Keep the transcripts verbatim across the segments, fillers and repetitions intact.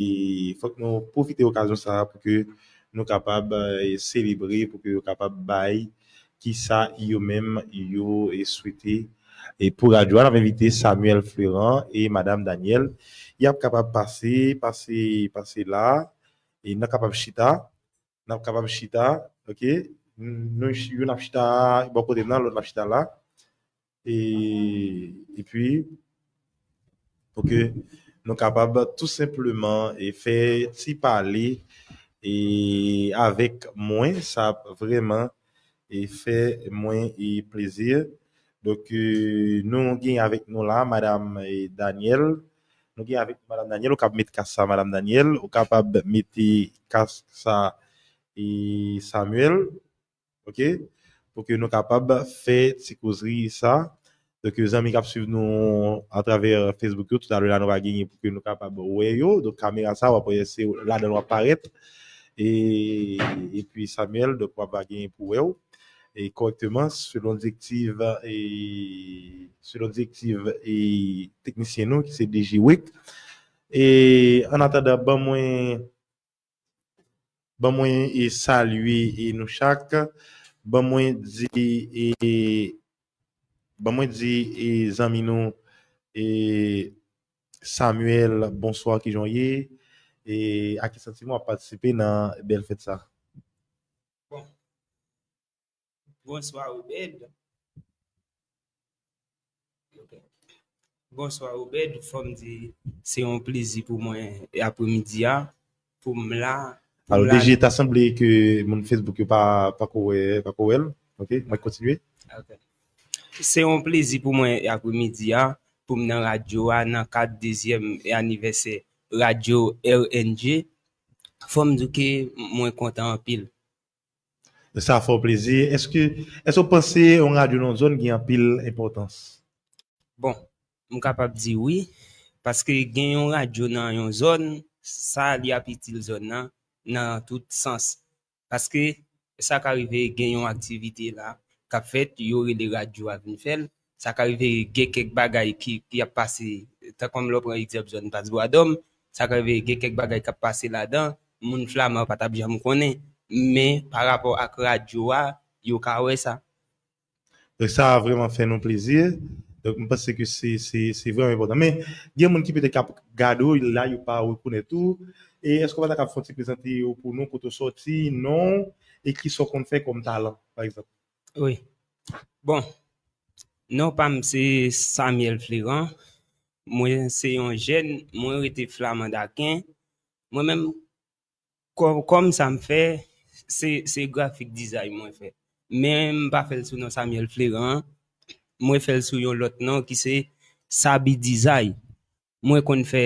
e fòk nou pwofite okazyon sa a pou ke nou kapab, e, selebre, pou ke yo kapab bay kisa yo menm yo, e, swete, e, pou radyo a. N ap envite Samuel Fleurant e Madam Daniel. Y ap kapab pase, pase, pase la, e n ap kapab chita, n ap kapab chita, oke? Nou, youn ap chita bò kote m nan, lòt l ap chita la. E, epi, pou ke nou kapab tou senpleman, e, fè ti pale, e, avèk mwen, sa ap vrèman, e, fè mwen, e, plezi. Donk, e, nou gen avèk nou la, Madam, e, Daniel. Nou gen avèk nou Madam Daniel, ou kapab met kas sa, Madam Daniel, ou kapab mete kas sa, e, Samuel. Oke? Pou ke nou kapab fè ti kozri sa. Donk, zanmi k ap swiv nou atravè Facebook yo, toutalè la, nou va genyen pou ke nou kapab wè yo. Donk, kamera sa, w ap wè se ladan l w ap parèt. E, epi Samuel, donk, w ap va genyen pou wè w. E kòrèkteman, selon direktiv, e, selon direktiv, e, teknisyen nou, ki se D J Wick. E, an atandan, ban mwen, ban mwen, e, salye, e, nou chak. Ban mwen di, e, ban mwen di, e, zanmi nou, e, Samuel, bonswa, kijan w ye? E, a ki santiman w ap patisipe nan bèl fèt sa? Bon. Bonswa, Obed. Ok. Bonswa, Obed. Fò m di, se yon plezi pou mwen apremidi a, pou m la, pou m Alò, la. D J, ta sanble ke moun Facebook yo pa, pa ko wè, pa ko wè l. Ok, mwen kontinye. Ok. Se yon plezi pou mwen apremidi a, pou m nan radyo a, nan kad dezyèm anivèsè radyo R N G. Fò m di ke mwen kontan anpil. Sa fè w plezi. Èske, èske w panse yon radyo nan yon zòn gen anpil enpòtans? Bon, m kapab di wi, paske gen yon radyo nan yon zòn, sa li ap itil zòn nan, nan tout sans. Paske sa ka rive gen yon aktivite la k ap fèt, yo rele radyo a vin fè l. Sa ka rive gen kèk bagay ki, ki ap pase, tankou lè w pran egzanp zòn Pas Bwadòm, sa ka rive gen kèk bagay k ap pase ladan, moun Flaman pa t ap janm konnen. Men, pa rapò ak radyo a, yo ka wè sa. Donk, sa vrèman fè nou plezi. Donk, m panse ke se, se, se vrèman enpòtan. Men, gen moun ki petèt k ap gade w la, yo pa rekonèt ou. E èske w pa ta kab fè yon ti prezante w pou nou, kote w sòti, non w, e kisa w konn fè kòm talan, pa egzanp? Wi. Bon, non pa m se Samuel Fleurant. Mwen se yon jèn, mwen rete Flaman Daken. Mwen menm, kò-, kòm sa m fè, se, se grafik dizay mwen fè. Men m pa fè l sou non Samuel Fleurant. Mwen fè l sou yon lòt non ki se Sabi Dizay. Mwen konn fè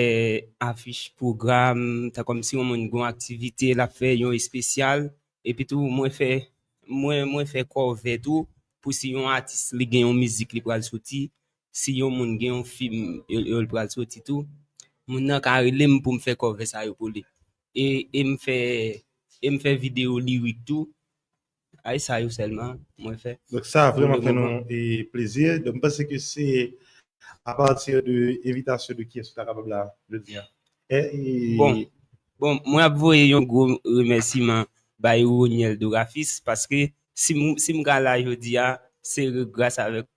afich pwogram, tankou si yon moun gen yon aktivite l ap fè, yon espesyal. Epi tou, mwen fè, mwen, mwen fè kòvè tou, pou si yon atis li gen yon mizik li pral soti, si yon moun gen yon fim yo, yo l pral soti tou, moun nan ka rele m pou m fè kòvè sa yo pou li. E, e m fè, e m fè videyo lirik tou. Ay sa yo sèlman mwen fè. Donk sa vrèman fè nou, e, plezi. Donk m panse ke se apati de envitasyon de kiyès ou ta kapab la jodi a. E, e, Bon, bon, mwen ap voye yon gwo remèsiman bay Roniel Dorafis, paske si m, si m ka la jodi a, se gras avèk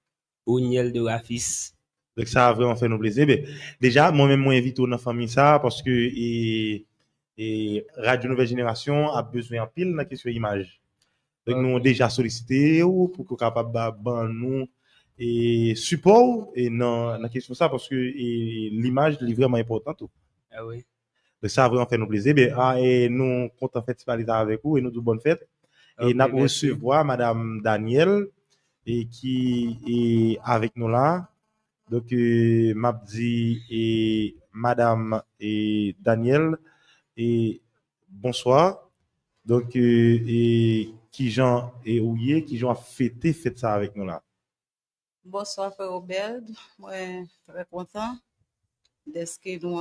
Roniel Dorafis. Donk sa vrèman fè nou plezi. Ebyen, deja, mwen menm mwen envite w nan fanmi sa, paske, e, e, Radyo Nouvèl Jenerasyon ap bezwen anpil nan kesyon imaj. Donk nou deja solisite w pou ke w kapab ba, ban nou, e, sipò w, e, nan, nan kesyon sa, paske, e, limaj li vrèman enpòtan tou. Ah wi. Donk sa vrèman fè nou plezi. Ebyen, a, e, nou kontan fè ti pale sa avèk ou e nou di w bòn fèt. E n ap resevwa Madam Daniel, e ki, e, avèk nou la. Donk, e, m ap di, e, Madam, e, Daniel, e, bonswa. Donk, e, e, kijan, e, ou ye, kijan w ap fete fèt sa avèk nou la? Bonswa, frè Obed. Mwen trè kontan dèske nou